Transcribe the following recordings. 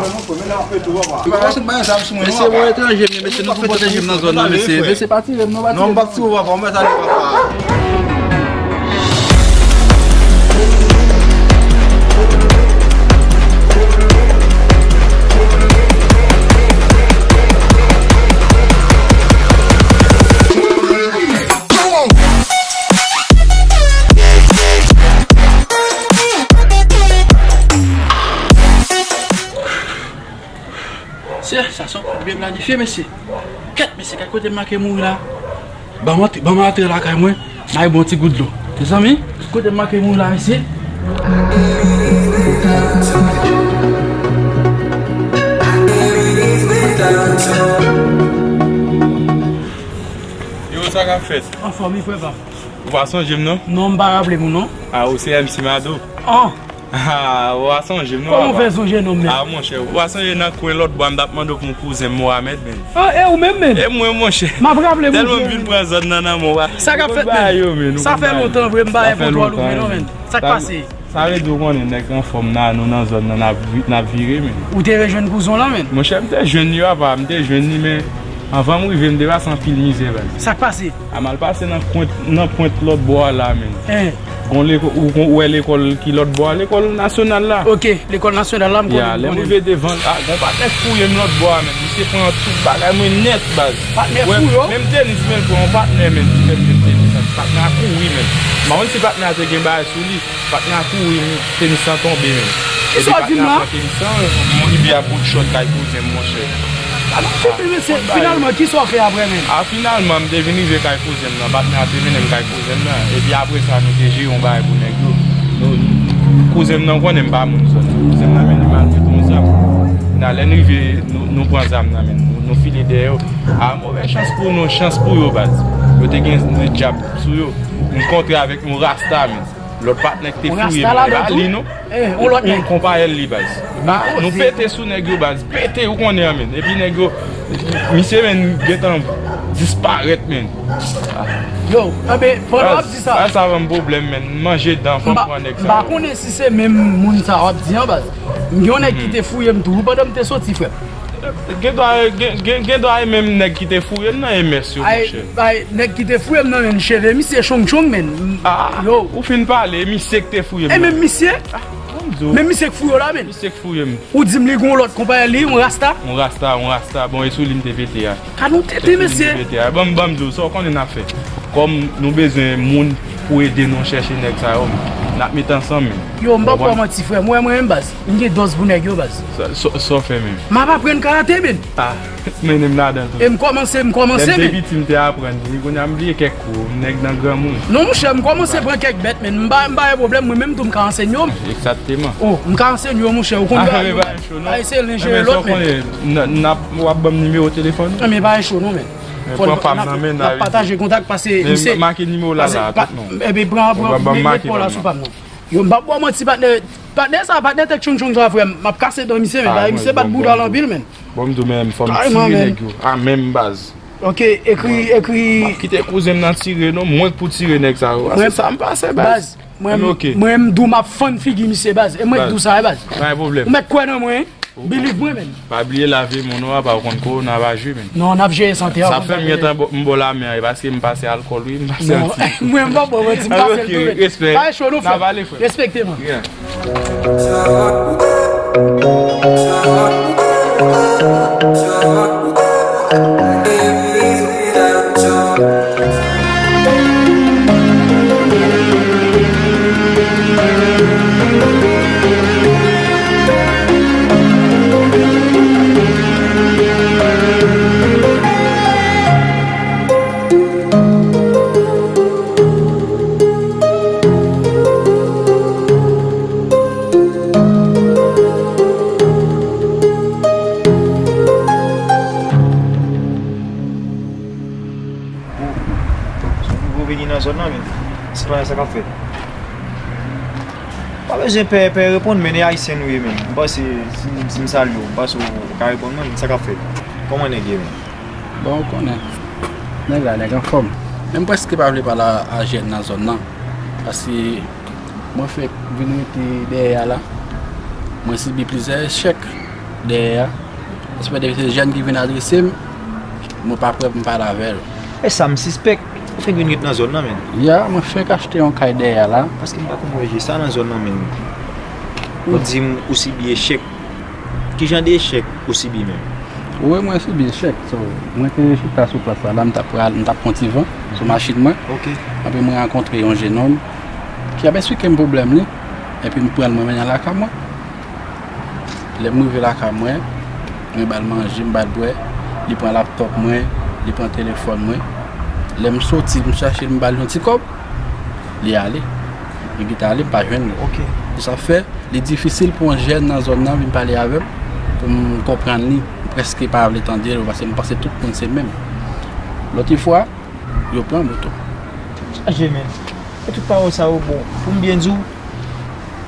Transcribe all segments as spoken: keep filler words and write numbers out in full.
Ou kòmanse bay zam sou mwen, non, papa. Mesye, mwen etranje, men mesye, nou pou pwoteje m nan zòn nan, mesye. Mesye, pa tire m, non, pa tire m. Non, m p ap tire w, papa. Ou mèt ale, papa. Mesye, sa se yon kout byen planifye, mesye. Kèt, mesye, kay kote m manke mouri la. Ban m antre, ban m antre lakay mwen, m al bwè yon ti gout dlo. Mezanmi, kote m manke mouri la, mesye. Yo, sa k ap fèt? Anfòm, wi, frè pa m. Ou pa sonje m, non? Non, m pa raple m, non. A, ou se M C Mado? An! Ah, w a sonje m non, papa. Kòman w fè sonje non m, men? Ah, monchè, w a sonje nan kwen lòt bò a, m t ap mande w pou yon kouzen m, Mohamed, men. Ah, e ou menm, men? E mwen, monchè. M ap raple, monchè. Tèlman m vin pran zòn nan nan men w, papa. Sa k ap fèt, men? Sa fè lontan, vre, m pa gen kontwòl ou, men, non, men. Sa k pase? Sa vle di w konnen nèg anfòm nan, nou nan zòn nan, n ap vi-, n ap vire, men. Ou te rejwenn kouzen w lan, men? Monchè, m te jwenn li, papa, m te jwenn li, men anvan m rive, m te pase anpil mizè, baz. Sa k pase? A m al pase nan pwent, nan pwent lòt bò a la, men. Gon lekò-, ou, ou wè lekòl ki lòt bò a, lekòl nasyonal la. Ok, lekòl nasyonal la, m konnen. Ya, lè m rive devan l, a, gon patnè fouye m lòt bò a, men. Misye pran tout bagay mwen nèt, baz. Patnè fouye w? Menm tenis, men, pran yon patnè, men, ki fè m jwenn tenis la. Patnè a kouri, men. M pa konn si patnè a te gen bagay sou li. Patnè a kouri, tenis lan tonbe, men. Kisa w di m la? Epi patnè a pran tenis lan, m rive a bout chòt kay kouzen m, monchè. Gad yon tip, mesye, finalman, kisa w fè apre, men? A, finalman, m te vin rive kay kouzen m nan, patnè a te mennen m kay kouzen m nan. Epi apre sa, nou te jere yon bagay pou nèg yo. Nou, kouzen m nan, w konnen m pa moun zòn nan. Kouzen m nan mennen m al prete yon zam. Nan, lè n rive, nou, nou pran zam nan, men nou, nou file dèyè yo. A, move chans pou nou, chans pou yo, baz. Yo te gen de djab sou yo. M kontre avèk yon rasta, men. Lòt patnè ki te fouye m, e pa li non. Yon konpayèl li, baz. Nou pete sou nèg yo, baz. Pete, ou konnen an, men. Epi nèg yo, misye, men, gentan disparèt, men. Yo, enben, pandan w ap di sa, sa ban m pwoblèm, men. M manje dan, fò m pran nèg sa. M pa konnen si se menm moun sa w ap di an, baz. M gen yon nèg ki te fouye m tou, wi, pandan m te soti, frè m. Gen dwa, gen, gen, gen dwa e menm nèg ki te fouye m nan, e mès yo, monchè. Ay, nèg ki te fouye m nan, men, cheve misye chong chong, men. Ah, yo. Ou fin pale, e misye ki te fouye m nan. E menm misye? Ah, ban m di w. Menm misye k fouye w la, men. Misye k fouye m. Ou di m li gon lòt konpayèl li, yon rasta? Yon rasta, yon rasta. Bon, e sou li m te pete a. Gad yon tete, mesye. E sou li m te pete a. Ban m, ban m di w, sa w konnen n ap fè. Kòm nou bezwen moun pou ede nou chèche nèg sa yo, n ap met ansanm, men. Yo, m p ap ba w manti, frè m. Ou wè mwen menm, baz. M gen dòz pou nèg yo, baz. Sa, sa, sa w fè menm? M ap aprann karate, men. Ah, mennen m ladan tou. E m kòmanse, m kòmanse, men. Lè m te piti, m te aprann li. Kounye a m bliye kèk kou. Nèg nan granmoun. Non, monchè, m kòmanse pran kèk bèt, men. M pa, m pa gen pwoblèm, mwen menm tou m ka ansenye w. Egzakteman. Oh, m ka ansenye w, monchè. Ou konn bagay yo, baz. Ay, se len jere lòt, men. N, n ap, w ap ban m nimewo telefòn ou? Men pa gen cho non, men. Fò n ap pataje kontak, pase misye. Make nimewo la la, tout non. Epi pran, pran, met pa w la sou pa m non. Yo, m p ap ba w manti, patnè. Patnè sa, patnè tèt chonchon sa, frè m. M ap kase dan misye, men. Dayè, misye bat bouda l anpil, men. Bon, m di w, men, fò m tire nèg yo. A, menm baz. Ok, ekri, ekri. M ap kite kouzen m nan tire, non. Mwen k pou tire nèg sa yo. Se sa m pase, baz. Baz, mwen, mwen, m di w m ap fann figi misye, baz. E mwen k di w sa, baz. Pa gen pwoblèm. Ou mèt kwè nan mwen, wi. Believe mwen, men. Pa bliye lave men w, papa, ou konn kowona pa jwe, men. Non, n ap jere sante a. Sa fè m gentan m bò lamen an, e paske m pase alkòl, wi, m pase anti. Mwen, m p ap ba w manti, m pase l tou, men. Respè. Pa cho non, frè. N ap ale, frè. Respekte mwen. Yeah. Ou vini nan zòn nan, men. Sitwayen, sa k ap fèt? Pa bezwen pè, pè reponn, men e ayisyen nou ye, men. M panse, si, si m salye w, m panse w ka reponn mwen, men sa k ap fèt? Kòman nèg ye, men? Bon, ou konnen. Nèg la, nèg anfòm. Men m prèske pa vle pale a, a jèn nan zòn nan. Paske mwen fèk vin rete dèyè a la. Mwen sibi plizyè echèk dèyè a. Paske depi se jèn ki vin adrese m, mwen pa prè pou m pale avè l. E sa m sispèk, ou fèk vin ret nan zòn nan, men. Ya, mwen fèk achte yon kay dèyè a la. Paske m pa konn wè je sa nan zòn nan, men. Ou di m ou sibi echèk. Ki jan de echèk ou sibi menm? Wi, mwen sibi echèk. So, mwen te chita sou plas la, la, m t ap pral, m t ap pran ti van sou machin mwen. Ok. Epi mwen rankontre yon jennonm ki ap esplike m pwoblèm li. Epi m pran l, mwen mennen l lakay mwen. Lè m rive lakay mwen, mwen ba l manje, m ba l bwè. Li pran laptòp mwen, li pran telefòn mwen. Lè m soti, m chache l, m ba l yon ti kòb. Li ale. Li kite ale, m pa jwenn li. Ok. Sa fè, li difisil pou yon jèn nan zòn nan vin pale avè m, pou m konprann li. M prèske pa vle tande l, paske m panse tout moun se menm. Lòt fwa, yo pran moto. Chaje, men. E tout pawòl sa yo, bon, pou m byen di w,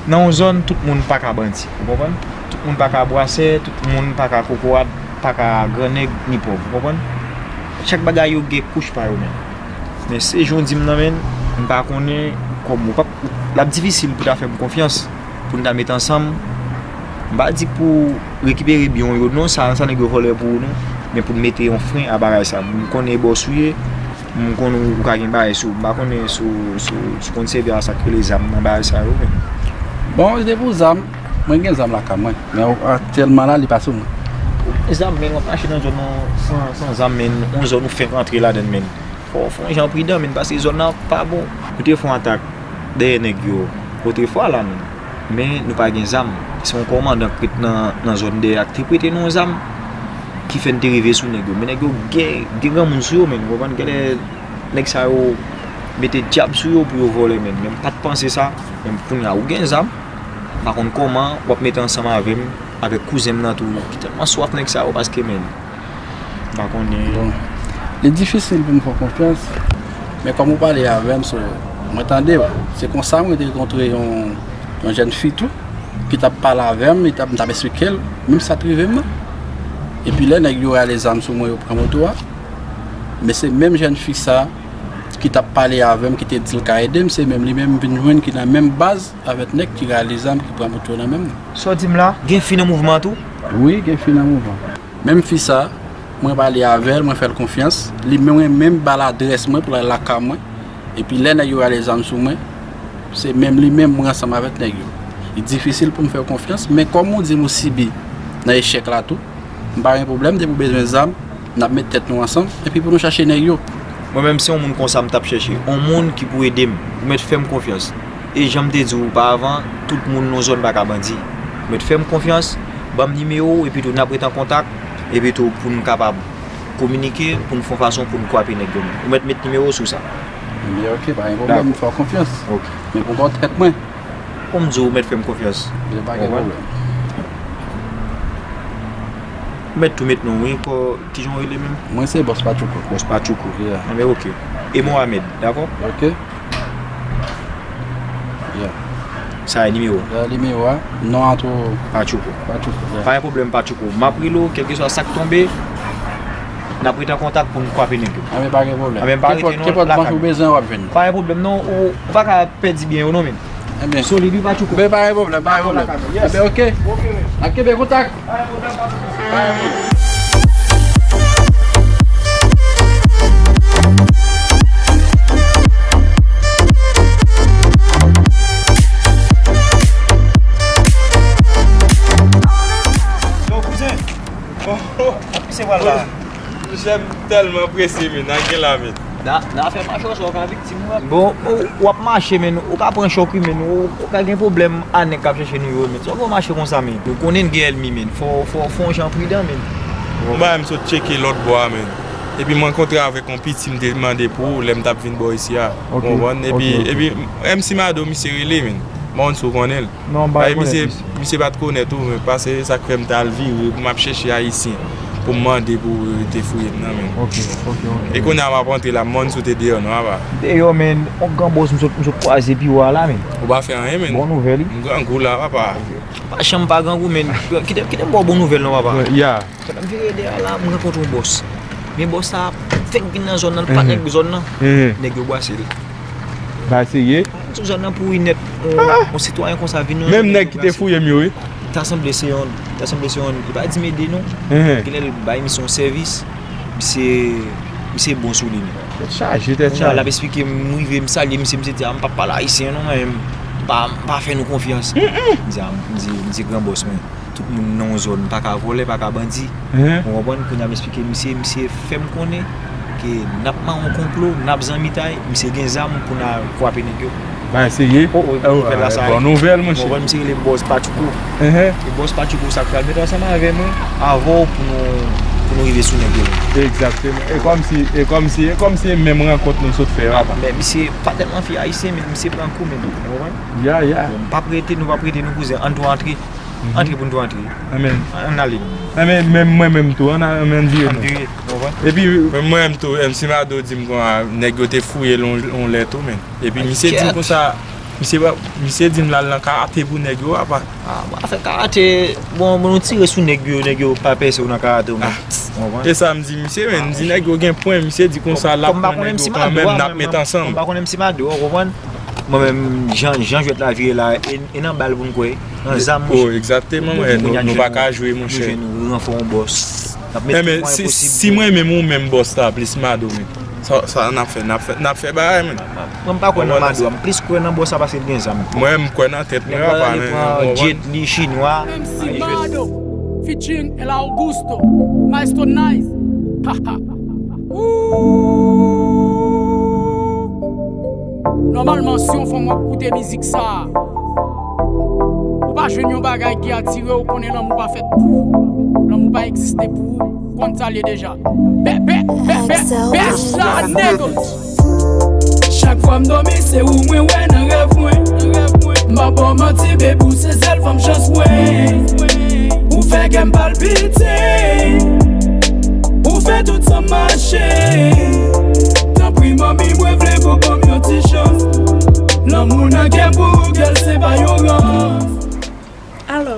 Nan yon zòn, tout moun pa ka bandi, ou konprann? Tout moun pa ka bwasè, tout moun pa ka kokorat, pa ka gran nèg, ni pòv, ou konprann? Chak bagay yo gen kouch pa yo menm. Men se jan w di m nan, menn, m pa konnen kòman ou p ap, l ap difisil pou ta fè m konfyans, pou n ta met ansanm. M pa di pou rekipere byen w yo non, sa, sa nèg yo vòlè pou ou non, men pou n mete yon fren a bagay sa. M konnen e bòs ou ye, m konnen ou ka gen bagay sou ou. M pa konnen si w, si w, si w konn sèvi a sa k rele zam nan bagay sa yo, men. Bon, se pou zam, mwen gen zam lakay mwen, men aktyèlman la, li pa sou mwen. Zam, men w ap mache nan zòn nan san, san zam, men yon zòn ou fenk antre ladan l, men. Fò, fò w jan pridan, men, paske zòn nan pa bon. Nou te fè yon atak dèyè nèg yo, otrefwa la, men, men nou pa gen zam. Se yon kòmandan k ret nan, nan zòn dèyè a k te prete nou yon zam, ki fè n te rive sou nèg yo. Men nèg yo gen, gen granmoun sou yo, men, ou konprann, genlè nèg sa yo mete dyab sou yo pou yo vòlè, men, men m pa t panse sa. Men kounye a, ou gen zam, m pa konn kòman w ap mete ansanm avè m, avèk kouzen m nan tou, ki tèlman swaf nèg sa yo, paske, men, m pa konnen. Bon, li difisil pou m fè w konfyans, men kòm ou pale avè m, so, mwen tande w. Se konsa mwen te rankontre yon, yon jèn fi tou, ki t ap pale avè m, li t ap, m t ap eksplike l, menm sa t rive m nan. Epi lè nèg yo rale zam sou mwen, yo pran moto a, men se menm jèn fi sa ki t ap pale avè m, ki te di l ka ede m, se menm li menm m vin jwenn ki nan menm baz avèk nèg ki rale zam, ki pran moto nan men m nan. Sa w di m la? Gen fi nan mouvman an tou? Wi, gen fi nan mouvman. Menm fi sa, mwen pale avè l, mwen fè l konfyans. Li menm, mwen menm ba l adrès mwen pou l al lakay mwen. Epi lè nèg yo rale zam sou mwen, se menm li menm mwen ansanm avèk nèg yo. Li difisil pou m fè w konfyans, men kòm ou di m ou sibi nan echèk la tou, m pa gen pwoblèm, depi w bezwen zam, n ap met tèt nou ansanm, epi pou nou chache nèg yo. Mwen menm, se yon moun konsa m t ap chèche. Yon moun ki pou ede m. Ou mèt fè m konfyans. E jan m te di w oparavan, tout moun nan zòn pa ka bandi. Ou mèt fè m konfyans, ban m nimewo w, epi tou n ap ret an kontak, epi tou pou n kapab kominike, pou n fè yon fason pou n kwape nèg yo. Ou mèt met nimewo w sou sa. Ebyen, ok, pa gen pwoblèm, m fè w konfyans. Ok. Men pou kò tèt mwen. Kòm m di w, ou mèt fè m konfyans. Ebyen, pa gen pwoblèm. Ou mèt tou met non w, wi, kò, kijan w rele menm? Mwen se Bòs Patchouko. Bòs Patchouko. Yeah. Enben, ok. E Mohamed, dakò? Ok. Yeah. Sa e nimewo. Sa e nimewo a. Non an tou. Patchouko. Patchouko, yeah. Pa gen pwoblèm, Patchouko. M ap rele w, kèlkeswa sa k tonbe, n ap ret an kontak pou n kwape nèg yo. Enben, pa gen pwoblèm. Enben, pa rete non, lakay mwen. Kenpòt, kenpòt branch ou bezwen, w ap jwenn. Pa gen pwoblèm, non, ou pa ka pèdi byen yo, non, men. Enben. Solid, wi, Patchouko. Enben, pa gen pwoblèm, pa gen pwoblèm. Enben, ok. Enben, ok. N ap kenbe kontak. Yo, kouzen. Ap pise pral la. Jèm tèlman prese, men, nan gen la, men. Nan, nan afè mache, w ka viktim, wi. Bon, ou, w ap mache, men, ou ka pran chòk, wi, men, ou, ou ka gen pwoblèm a nèg k ap chèche nou yo, men. Sa w fè w mache konsa, men? Nou konnen n gen ènmi, men. Fò, fò, fò yon jan pridan, men. Mwen, m sot tcheke lòt bò a, men. Epi m rankontre avèk yon piti m te mande pou ou lè m t ap vin bò isi a. Ok, ok, ok. Ou konprann? Epi, epi, M C Mado, misye rele, men. M pa konn si w konnen l. Non, m pa rekonèt misye. Misye pa t konèt ou, men pase sa k fè m t al vire pou m ap chèche Ayisyen pou m mande pou yo te fouye m nan, men. Ok, ok, ok. E kounye a m ap antre la, m pa konn si w te deyò non, papa. Deyò, men, yon gran bòs m sot, m sot kwaze pi wo a la, men. Ou pa fè anyen, men. Bon nouvèl, wi. M grangou la, papa. Pa janm pa grangou, men. Kite, kite m ba w bon nouvèl non, papa. Yeah. Pandan m vire dèyè a la, m rankontre yon bòs. Men bòs sa fèk vin nan zòn nan, l pa t nèg zòn nan. Nèg yo bwase l. Ba serye? Sou zòn nan pouri nèt. On, on sitwayen konsa vin nan zòn nan. Menm nèg ki te fouye m yo, wi. Ta sanble se yon, ta sanble se yon, li pa di m ede non. Genlè l bay misye yon sèvis. Misye, misye bon sou li menm. Tèt chaje, tèt chaje. L ap eksplike m, m rive, m salye misye, misye di, "A, m p ap pale ayisyen non, mwen menm. M pa, m pa fè nou konfyans." M di, "A, m di, m di gran bòs mwen." Tout moun nan yon zòn pa ka vòlè, pa ka bandi. Ou konprann? Kounye a m eksplike misye, misye fè m konnen ke n ap mare yon konplo, n ap zanmitay, misye gen zam pou n al kwape nèg yo. Ba serye? O, o, bon nouvèl la sa. Bon nouvèl, monchè. Ou konprann, misye rele Bòs Patchouko. E Bòs Patchouko sa k pral mete ansanm avè mwen, avè w pou nou, pou nou rive sou nèg yo. Egzakteman. E kòmsi, e kòmsi, e kòmsi e menm rankont nou sot fè a, papa. Men misye pa tèlman fè ayisyen, men misye pran kou, men ou konprann? Ya, ya. Bon, m p ap rete, nou p ap rete, nou kouzen, ann tou antre. Antre pou n tou antre. Amèn. Ann ale. Amèn, men mwen menm tou, ann, ann vire nou. Ann vire, ou konprann? Epi, men mwen menm tou, M C Mado di m konsa, nèg yo te fouye l yon, yon lè tou, men. Epi misye di m konsa, Misye pa, misye di m l al nan karate pou nèg yo, apa. Ah, bon, afè karate, bon, bon, nou tire sou nèg yo, nèg yo pa pèse w nan karate w menm. Ou konprann? E sa m di misye, men m di nèg yo gen pwen, misye di konsa l ap pran nèg yo kanmenm, n ap met ansanm. Kòm m pa konnen m si Mado, ou konprann? Mwen menm, jan, jan jwèt la vire la, e, e nan bal pou n kwè, nan zam. Oh, egzakteman, nou pa ka jwe, monchè. Nou jwenn ranfò yon bòs. N ap met tout mwayen posib. Si mwen menm ou menm bòs la, plis Mado menm. Sa, sa n ap fè, n ap fè, n ap fè bagay, menn. Mwen, m pa kwè nan Mado a, m plis kwè nan bòs la paske l gen zam. Mwen, m kwè nan tèt mwen, apa, men, ou konprann? Jet Li, Chinwa. M C Mado, featuring El Augusto, Maestro Nice. Ha, ha. Ooh. Nòmalman, si yon fanm w ap koute mizik sa a, ou pa jwenn yon bagay ki atire w, konnen lanmou pa fèt pou ou, lanmou pa egziste pou ou, konn sa l ye deja. Bè, bè, bè, bè, bè sa, nèg. Chak fwa m dòmi, se ou mwen wè nan rèv mwen. M pa ba w manti, baby, ou se sèl fanm chans mwen. Ou fè kè m palpite. Ou fè tout san m mache. Tanpri, manmi, mwen vle pou ban m yon ti chans. Lanmou nan kè m pou ou, girl, se pa yon rans. Alò,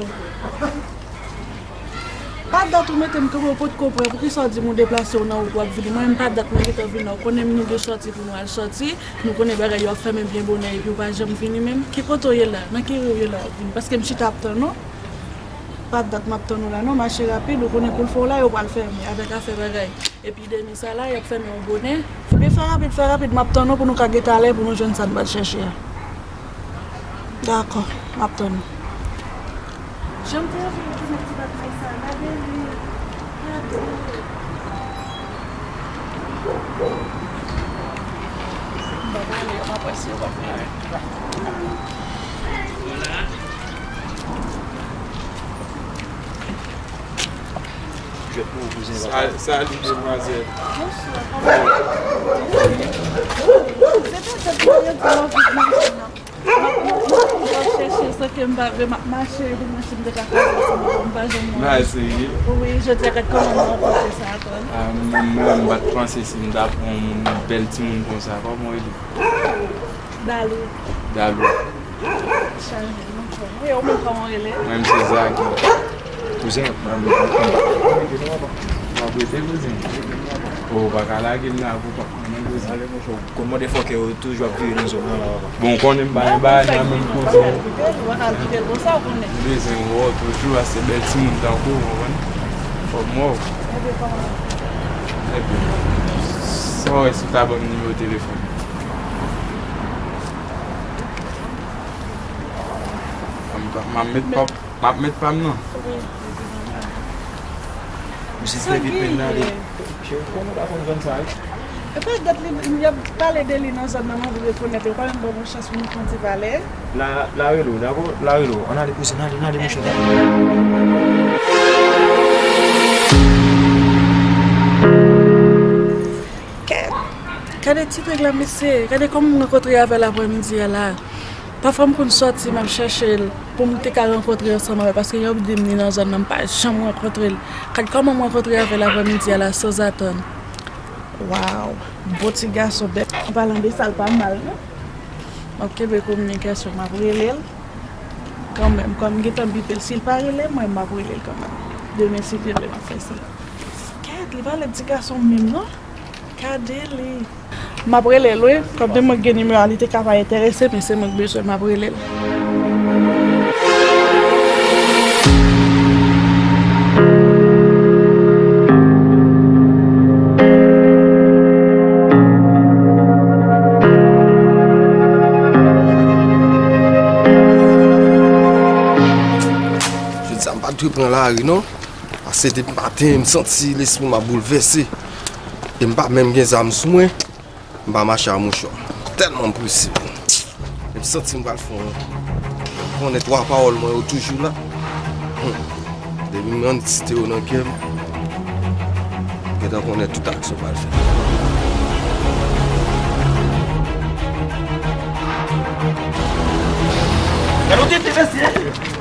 pa dat ou mete m kanpe, ou potko prè, poukisa w di m ou deplase w nan wout w ap vini? Mwen menm pa dat mwen gentan vini la, ou konnen nou gen sòti pou nou al sòti, nou konnen bagay yo ap fèmen byen bonè epi ou pa janm vini menm. Ki kote w ye la? Nan ki ri w ye la w ap vini? Paske m chita ap tann ou. Pa dat m ap tann ou la non, mache rapid, ou konnen kou l fè w la yo pral fèmen avèk afè bagay. Epi demen sa la, y ap fèmen yon bonè. Ebyen fè rapid, fè rapid, m ap tann ou pou nou ka gen talè pou nou jwenn sa n pral chèche a. Dakò, m ap tann ou. Jan m te anvi di mwen ti bagay sa, gade li, gade li. M pa prale, m ap wè si yo p ap prale. Jwèt pou ou, kouzen, papa. Sa-, salut, demwazèl. Bonswa, kòman w ye? Se te tèt mwen yo di m anvi mache nan. M ap mache, m ap chèche, san ke m pa vle, m ap mache pou mwen si m te ka fè sa, m pa janm wè. Bagay serye. Wi, jodi a gad kòman m rankontre sa, atann. Ah, mwen menm, mwen menm, m pa t panse si m ta pran yon moun, yon bèl timoun konsa. Kòman w rele? Dalou. Dalou. Chaje, m anfòm. Wi, ou menm kòman w rele? Mwen menm se Zaki. Kouzen, m ap rete, kouzen. O, ou pa ka lage m la pou pa konnen, kouzen. Ale, monchè, ou konn mande fòkè yo toujou ap vire nan zòn nan la, papa. Bon, ou konnen m pa gen bagay nan menm, kouzen. Ou pa ka al kite l konsa, ou konnen. M bezwen wè w toujou, a se bèl timoun tankou w, ou konprann? Fò m wè w. Epi kòman? Epi, sa w wè si w ta ban m nimewo telefòn? M ap met pa, m ap met pa m nan. Wi, wi, wi. Misye fè vit pen nan li. Cheri, konnen w pa konn zòn sa, wi. E pa dat li, y ap pale de li nan zòn nan, m anvi rekonèt li. Ou pa menm ban mwen chans pou nou fè yon ti pale. La, la rele w, dakò? La rele w. Ann ale, kouzen, ann ale, ann ale, monchè. Kèt! Gade ti nèg la, mesye. Gade kòman m rankontre avè l aprèmidi a la. Pafwa m konn sòti, m ap chèche l pou m te ka rankontre ansanm avè l, paske yo di m li nan zòn nan, m pa janm rankontre l. Gad kòman m rankontre avè l aprèmidi a la, sanzatann. Waw, bon ti gason, bèl. An palan de sa, l pa mal, non. M ap kenbe kominikasyon, m ap rele l kanmenm. Kòm m gentan bipe l, si l pa rele m, mwen, m ap rele l kanmenm. Demen, si Dye vle, m ap fè sa. Kèt, li pa lèd ti gason menm, non. Gade li. M ap rele l, wi. Kòm de mwen gen nimewo a, li te ka pa enterese, men se mwen k bezwen, m ap rele l. Jodi sa, m pa t dwe pran lari, non. Paske depi maten, m santi lespri m ap boulvèse. E m pa menm gen zam sou mwen. M pa mache a mouchwa. Tèlman m prese. E m santi m pral fè yon, konnen twa pawòl mwen yo toujou la. Hmm. Depi m annik site yo nan kè m, m gentan konnen tout aksyon m pral fè. Gade yon tete, mesye!